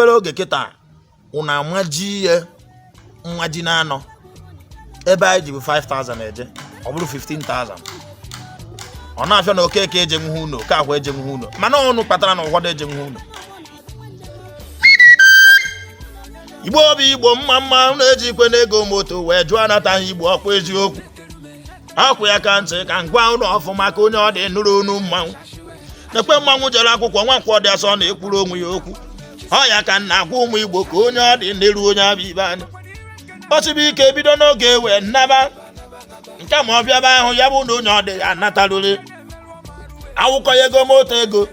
Obere oge kịta unu amaji ihe mmaji na anọ ebe anyị ji bụ 5000 eje, ọ bụrụ 15,000. Ọ na-afịa na Okeke ejenwughị ụlọ, Okafor ejenwughị ụlọ, mana unu kpatara na ụfọdụ ejenwughị ụlọ. Igbo bụ Igbo, mma mma. Unu ejikwe n'ego moto wee jụọ anataghị Igbo. Ọkwa eziokwu, ọkwa ya ka ntị ka ngwa ụlọ ọfụma ka onye ọ dị nụrụ onu mmanwụ nekwe mmanwụ jere akwụkwọ. Nwankwọ dị asọ na-ekwuru onwe ya okwu. Ọ ya ka nna agwa ụmụ Igbo ka onye ọ dị na-eru onye abịa ibe anya ọchịbụ ike bido n'oge wee nnaba nke ma ọ bịaba ahụ ya bụ na onye ọ dị ya anatarụrị awụkọ ya ego moto ego.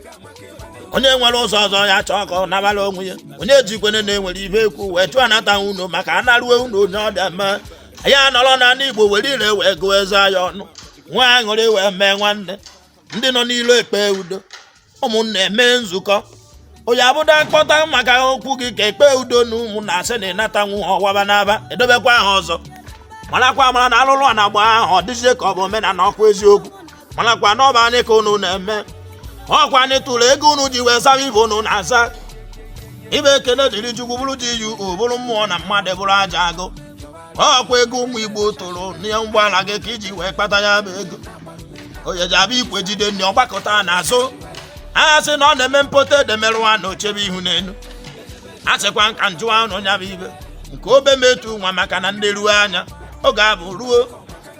Onye nwere ụzọ ọzọ ya chọọ ka ọ nabara onwe ya. Onye jikwene na-enwere ibe ekwu wee chụọ anata unu maka anaruo unu onye ọ dị mma ya nọrọ n'ala Igbo were ire wee gụọ eze ya ọnụ, nwee aṅụrị wee mee nwanne. Ndị nọ n'ilo ekpe udo, ụmụnna eme nzukọ, onye abụda mkpọta maka okwu gị ka ekpe udo na ụmụnna asị na ịnatanwu ọwaba n'aba edobekwa aha ọzọ. Marakwa amara na alụlụ a na-agba ahụ ọ dịzie ka ọ bụ omenala. Ọkwa eziokwu, marakwa na ọ bụ anyị ka unu na-eme. Ọkwa anyị tụrụ ego unu ji wee zara ibe unu na-aza ibe. Ekene dịrị Chukwu, bụrụ ji yu bụrụ mmụọ na mmadụ, bụrụ aja agụ. Ọkwa ego ụmụ Igbo tụrụ n'ihe ụgbọala gị ka iji wee kpata ya bụ ego. Onye ji abịa ikwe jide ndị ọgbakọta n'azụ a sị na ọ na-eme mpote edemerụwa na ochebe ihu n'elu. A sịkwa nka njụwa ụnụ ya bụ ibe nke obe metu nwa maka na ndị ruo anya oge abụ ruo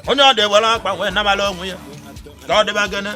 onye ọ dị were akpa wee nabara onwe ya ka ọ dịba gịnị.